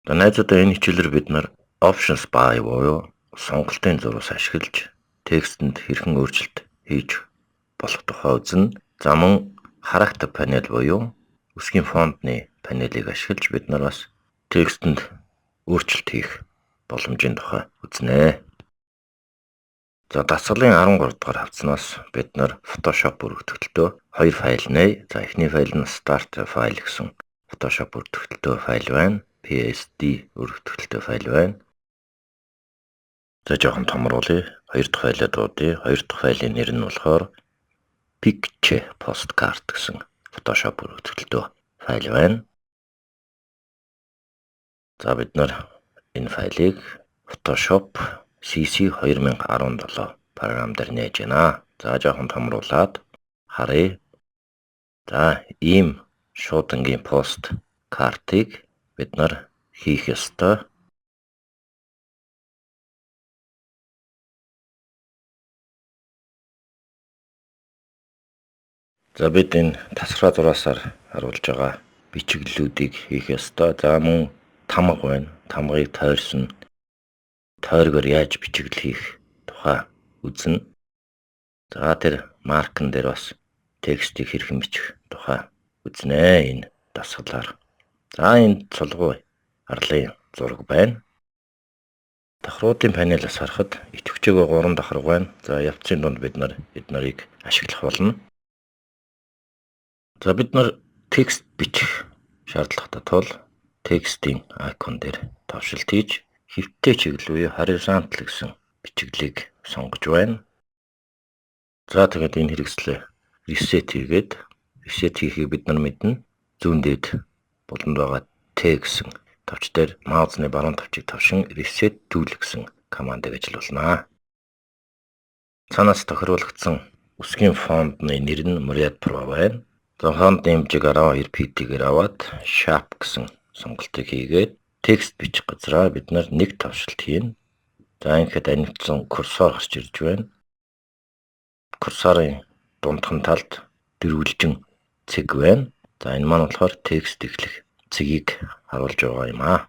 За, найзуудаа, энэ хичээлээр бид нар Options Bar буюу сонголтын зураас ашиглаж текстэнд хэрхэн өөрчлөлт хийж болох тухай үзнэ. За, мөн Character Panel буюу үсгийн фонтны панелыг ашиглаж бид нар бас текстэнд өөрчлөлт хийх боломжийн тухай үзнэ. За, дасгалын 13 дугаар хавтаснаас бид нар Photoshop өргөтгөлтөө хоёр файл нээе. За, эхний файл нь Start file гэсэн Photoshop өргөтгөлтөө файл байна. PSD өргөтгөлтөө файл байна. За, жоохон томруулъя. Хоёр дахь файлаа дуудъя. Хоёр дахь файлын нэр нь болохоор Picture Postcard гэсэн Photoshop өргөтгөлтөө файл байна. За, бид нар энэ файлыг Photoshop CC 2017 програм дээр нээж байна. За, жоохон томруулаад харъя. За, ийм шуудангийн пост картыг бид нар хийх ёстой. За, бид энэ тасархай зураасаар харуулж байгаа бичиглэлүүдийг хийх ёстой. За, мөн тамга байна. Тамгыг тойрсон тойргоор яаж бичиглэл хийх тухай үзнэ. За, тэр маркан дээр бас текстийг хэрхэн бичих тухай үзнэ энэ дасгалаар. За, энэ цулгуй арлын зураг байна. Давхруудын панелаас харахад идэвхжээгүй 3 давхарга байна. За, явцын дунд бид нар эд нарыг ашиглах болно. За, бид нар текст бичих шаардлагатай тул текстийн icon дээр товшилт хийж хэвтэй чиглэл буюу horizontal гэсэн бичиглэлийг сонгож байна. За, тэгээд энэ хэрэгслээ reset хийгээд, reset хийхийг бид нар мэднэ. Зүүн дээд буланд байгаа T гэсэн товч дээр маусны баруун товчийг товшин reset tool гэсэн командыг ажилуулнаа. Цаанаас тохируулагдсан үсгийн фонтны нэр нь Myriad Pro байна. За, фонтны хэмжээг 12 pt-гээр аваад Shape гэсэн сонголтыг хийгээд текст бичих газраа бид нар нэг товшилт хийнэ. За, ингээд анивчсан курсор гарч ирж байна. Курсорын дундхан талд дөрвөлжин цэг байна. За, энэ маань болохоор текст эхлэх цэгийг харуулж байгаа юм аа.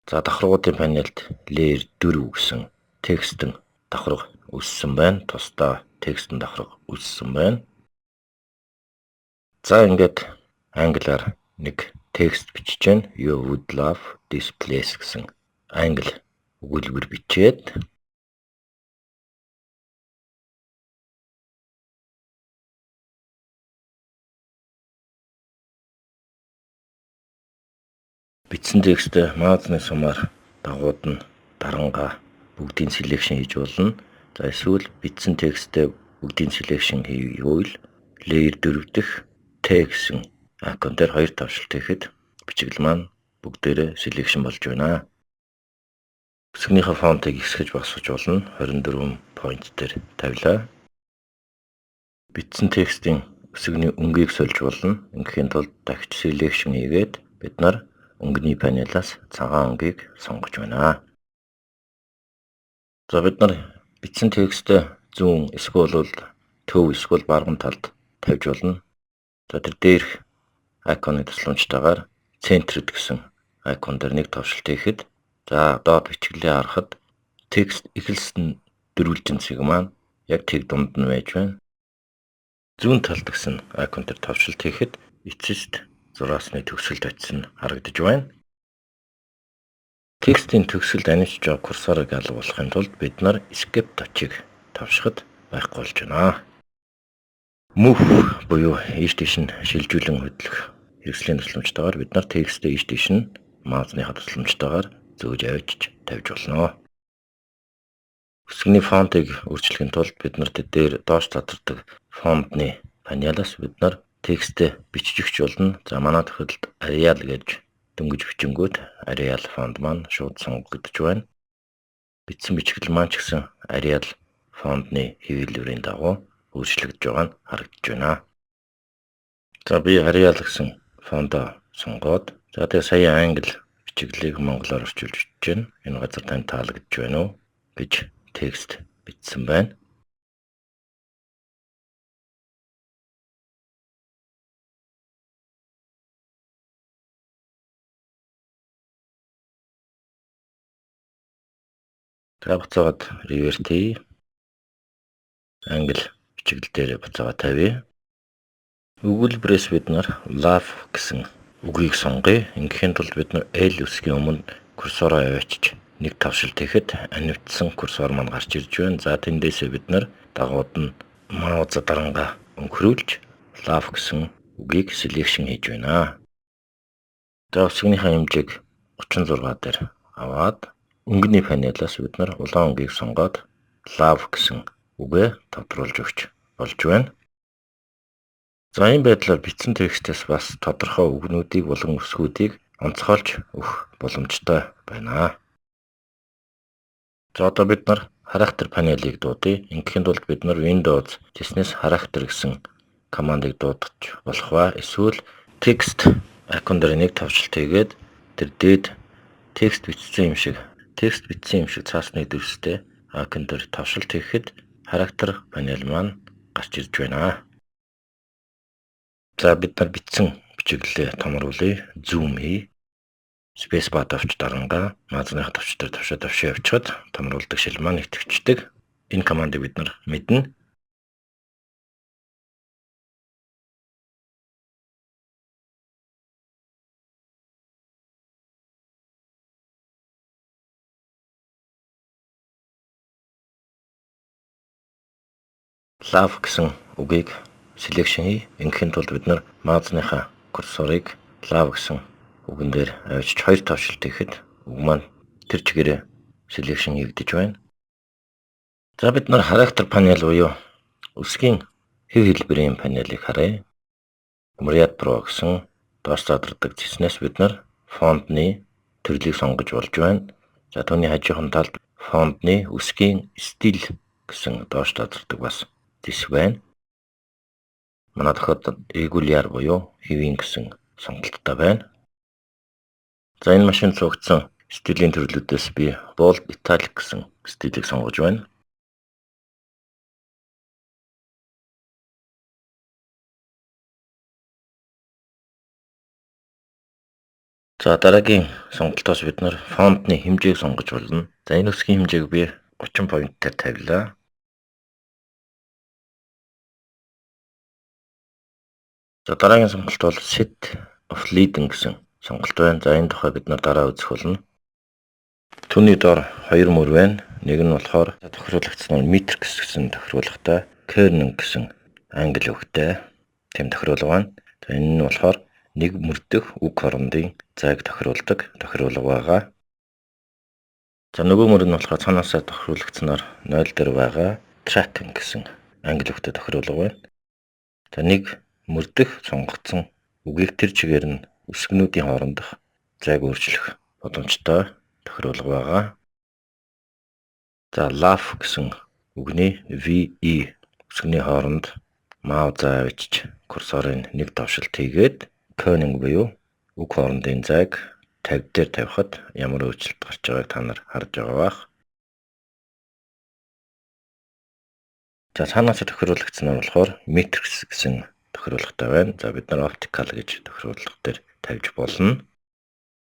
За, давхаргуудын панелд layer 4 гэсэн текстэн давхарга үүссэн байна. Тусдаа текстэн давхарга үүссэн байна. За, ингээд англиар нэг текст бичиж байна. "You would love this place" гэсэн англи өгүүлбэр бичээд бичсэн текстээ маусны сумаар дагууд нь дарангаа бүгдийн selection хийж болно. За, эсвэл бичсэн текстээ бүгдийн selection хийвэл layer 4 дэх T гэсэн icon дээр хоёр товшилт хийхэд бичиглэл маань бүгдээрээ selection болж байна. Үсгнийхээ фонтыг ихэсгэж багасгаж болно. 24 point дээр тавилаа. Бичсэн текстийн үсгний өнгийг сольж болно. Ингээхийн тулд дахиж selection хийгээд бид нар өнгөний панелаас цагаан өнгийг сонгож байна. За, бид нар бичсэн текстээ зүүн эсвэл бол төв эсвэл баруун талд тавьж болно. За, тэр дээрх icon ы тусламжтайгаар centered гэсэн icon дээр нэг товшилт хийхэд, за, доод бичиглэлээ харахад текст эхэлсэн дөрвөлжин цэг маань яг тэг дунд нь байж байна. Зүүн талд гэсэн icon дээр товшилт хийхэд эцэст зураасны төгсгөлд очсон нь харагдаж байна. Текстийн төгсгөлд анивчж байгаа курсорыг алга болгохын тулд бид нар Escape товчийг товшиход байхгүй болж байна. Move буюу ийш тийш нь шилжүүлэн хөдлөх хэрэгслийн тусламжтайгаар бид нар текстээ ийш тийш нь маусныхаа тусламжтайгаар зөөж авчиж тавьж болно. Үсгэний фонтыг өөрчлөхийн тулд бид нар дээр доош задардаг фонтны панелаас бид нар текстээ бичиж өгч болно. За, манай тохиолдолд Arial гэж дөнгөж бичингүүт Arial фонт маань шууд сонгогдож байна. Бичсэн бичгэл маань ч гэсэн Arial фонтны хэвлэлийн дагуу өөрчлөгдөж байгаа нь харагдаж байна. За, би Arial гэсэн фонтоо сонгоод, за, тэгээ сая англи бичиглэлийг монголоор орчуулж бичиж байна. "Энэ газар танд таалагдж байна уу?" гэж текст бичсэн байна. За, буцаагаад revert хий. Англи бичиглэл дээр буцаагаад тавья. Өгүүлбэрээс бид нар love гэсэн үгийг сонгоё. Ингээхийн тулд бид нар L үсгийн өмнө курсороо аваачиж нэг товшилт хийхэд анивчсан курсор маань гарч ирж байна. За, тэндээсээ бид нар дагууд нь mouse дарангаа өнхрүүлж love гэсэн үгийг selection хийж байна. За, үсгнийхээ хэмжээг 36 дээр аваад өнгөний панелаас бид нар улаан өнгийг сонгоод love гэсэн үгээ тодруулж өгч болж байна. За, ийм байдлаар бичсэн текстээс бас тодорхой үгнүүдийг болон үсгүүдийг онцгойлж өгөх боломжтой байна. За, одоо бид нар характер панелыг дуудъя. Ингээхийн тулд бид нар Windows цэснээс характер гэсэн командыг дуудаж болох ба эсвэл text icon дээр нэг товчлт хийгээд тэр дээд текст бичсэн юм шиг цаасны дүрстэй icon дээр товшилт хийхэд характер панел маань гарч ирж байна. За, бид нар бичсэн бичиглэлээ томруулъя. Zoom хий. Space bar товч дарангаа маусныхаа товч дээр товшоо товшоо явчихад томруулдаг шил маань идэвхждэг. Энэ командыг бид нар мэднэ. Love гэсэн үгийг selection хий. Ингээхийн тулд бид нар маусныхаа курсорыг love гэсэн үгэн дээр авчиж хоёр товшилт хийхэд үг маань тэр чигээрээ selection хийгдэж байна. За, бид нар характер панел буюу үсгийн хэв хэлбэрийн панелыг харъя. Myriad Pro гэсэн доош задардаг цэснээс бид нар фонтны төрлийг сонгож болж байна. За, түүний хажуухан талд фонтны үсгийн стил гэсэн доош задардаг бас цэс байна. Манай тохиолдолд regular буюу хэвийн гэсэн сонголттой байна. За, энэ машинд суугдсан стилийн төрлүүдээс би bold italic гэсэн стилийг сонгож байна. За, дараагийн сонголтоос бид нар фонтны хэмжээг сонгож болно. За, энэ үсгийн хэмжээг би 30 point дээр тавилаа. За, дараагийн сонголт бол set of leading гэсэн сонголт байна. За, энэ тухай бид нар дараа үзэх болно. Түүний доор хоёр мөр байна. Нэг нь болохоор тохируулагдсан нь metric гэсэн тохируулгатай, kerning гэсэн англи үгтэй тийм тохируулга байна. За, энэ нь болохоор нэг мөр дэх үг хоорондын зайг тохируулдаг тохируулга байгаа. За, нөгөө мөр нь болохоор цаанаасаа тохируулагдсанаар 0 дээр байгаа tracking гэсэн англи үгтэй тохируулга байна. За, нэг мөр дэх сонгогдсон үгийг тэр чигээр нь үсгнүүдийн хоорондох зайг өөрчлөх боломжтой тохируулга байгаа. За, love гэсэн үгний VE үсгний хооронд маусаа авчиж курсорын нэг товшилт хийгээд kerning буюу үг хоорондын зайг 50 дээр тавихад ямар өөрчлөлт гарч байгааг та нар харж байгаа бах. За, цаанаасаа тохируулагдсанаар болохоор metric гэсэн тохируулгатай байна. За, бид нар optical гэж тохируулга дээр тавьж болно.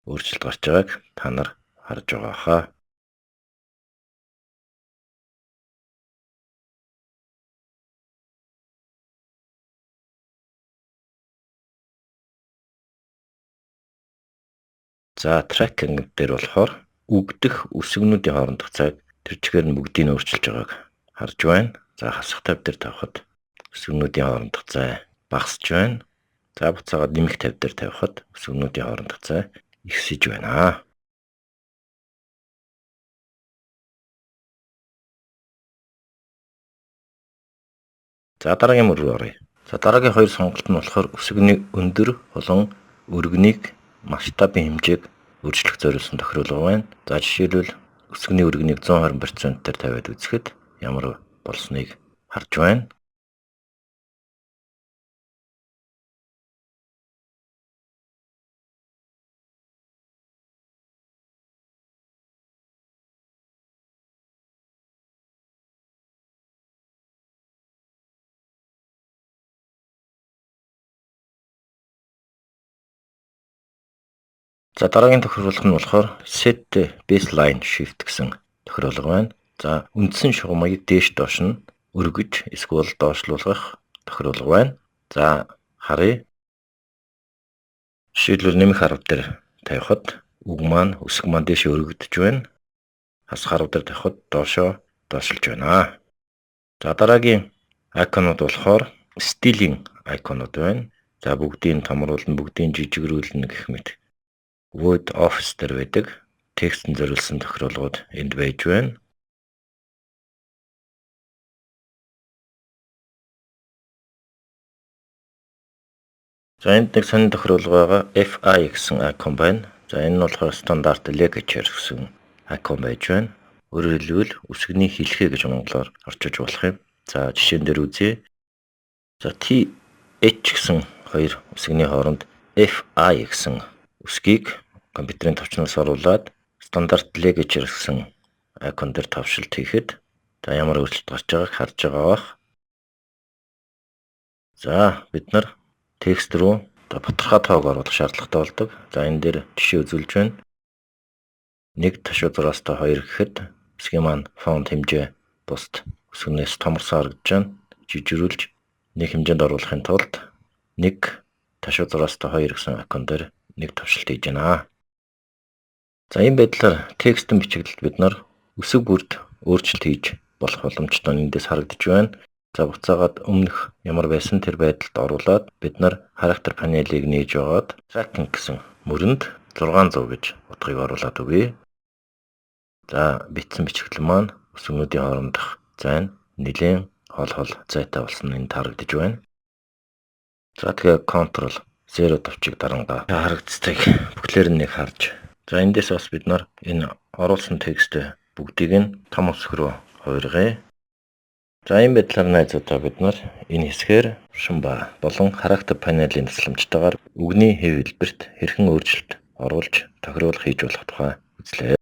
Өөрчлөлт гарч байгааг та нар харж байгаа хаа. За, tracking дээр болохоор үг дэх үсгнүүдийн хоорондох зайг тэр чигээр нь бүгдийг нь өөрчилж байгааг харж байна. За, хасах 50 дээр тавихад үсгнүүдийн хоорондох зай багасч байна. За, буцаагаад нэмэх 50 дээр тавихад үсгнүүдийн хоорондох зай ихсэж байна. За, дараагийн мөр рүү оръё. За, дараагийн хоёр сонголт нь болохоор үсгний өндөр болон өргөнийг масштабын хэмжээг өөрчлөх зориулсан тохируулга байна. За, жишээлбэл, үсгний өргөнийг 120% дээр тавиад үзэхэд ямар болсныг харж байна. За, дараагийн тохируулга нь болохоор set baseline shift гэсэн тохируулга байна. За, үндсэн шугамыг дээш доош нь өргөж эсвэл доошлуулах тохируулга байна. За, харъя. Жишээлбэл, нэмэх 10 дээр тавихад үг маань, үсэг маань дээшээ өргөдөж байна. Хасах 10 дээр тавихад доошоо доошлж байна. За, дараагийн icon ууд болохоор стилийн icon ууд байна. За, бүгдийг томруулна, бүгдийг жижигрүүлнэ гэх мэт. Word, Office дээр байдаг текстэнд зориулсан тохируулгууд энд байж байна. За, энд нэг сонин тохируулга байгаа. FI гэсэн icon байна. За, энэ нь болохоор стандарт ligature гэсэн icon байж байна. Өөрөөр хэлбэл, үсгэний хэлхээ гэж монголоор орчуулж болох юм. За, жишээн дээр үзье. За, T H гэсэн хоёр үсгэний хооронд FI гэсэн үсгийг компьютерийн товчноос оруулаад стандарт ligature гэсэн icon дээр товшилт хийхэд за ямар өөрчлөлт гарч байгааг харж байгаа бах. За, бид нар текст рүү одоо тодорхой тоог оруулах шаардлагатай болдог. За, энэ дээр жишээ үзүүлж байна. 1 ташуу зураастай 2 гэхэд үсгийн маань font хэмжээ бусад үсгнээс томорсон харагдаж байна. Жижигрүүлж нэг хэмжээнд оруулахын тулд 1 ташуу зураастай 2 гэсэн icon дээр нэг товшилт хийж байна. За, ийм байдлаар текстэн бичигдэлд бид нар үсэг бүрд өөрчлөлт хийж болох боломжтой эндээс харагдаж байна. За, буцаагаад өмнөх ямар байсан тэр байдалд оруулаад бид нар характер панелийг нээж байгаад tracking гэсэн мөрөнд 600 гэж утгыг оруулаад өгье. За, бичсэн бичигдэл маань үсгнүүдийн хоорондох зай нь нэлээн хол хол зайтай болсон нь энд харагдаж байна. За, тэгээ Ctrl 0 товчийг дарангаа харагдцыг бүхлээр нь нэг харж. За, эндээс бас бид нар энэ оруулсан текстээ бүгдийг нь том үсэг рүү хувиргая. За, ийм байдлаар, найзуудаа, бид нар энэ хэсгээр option bar болон характер панелийн тусламжтайгаар үгний хэв хэлбэрт хэрхэн өөрчлөлт оруулж тохируулах хийж болох тухай үзлээ.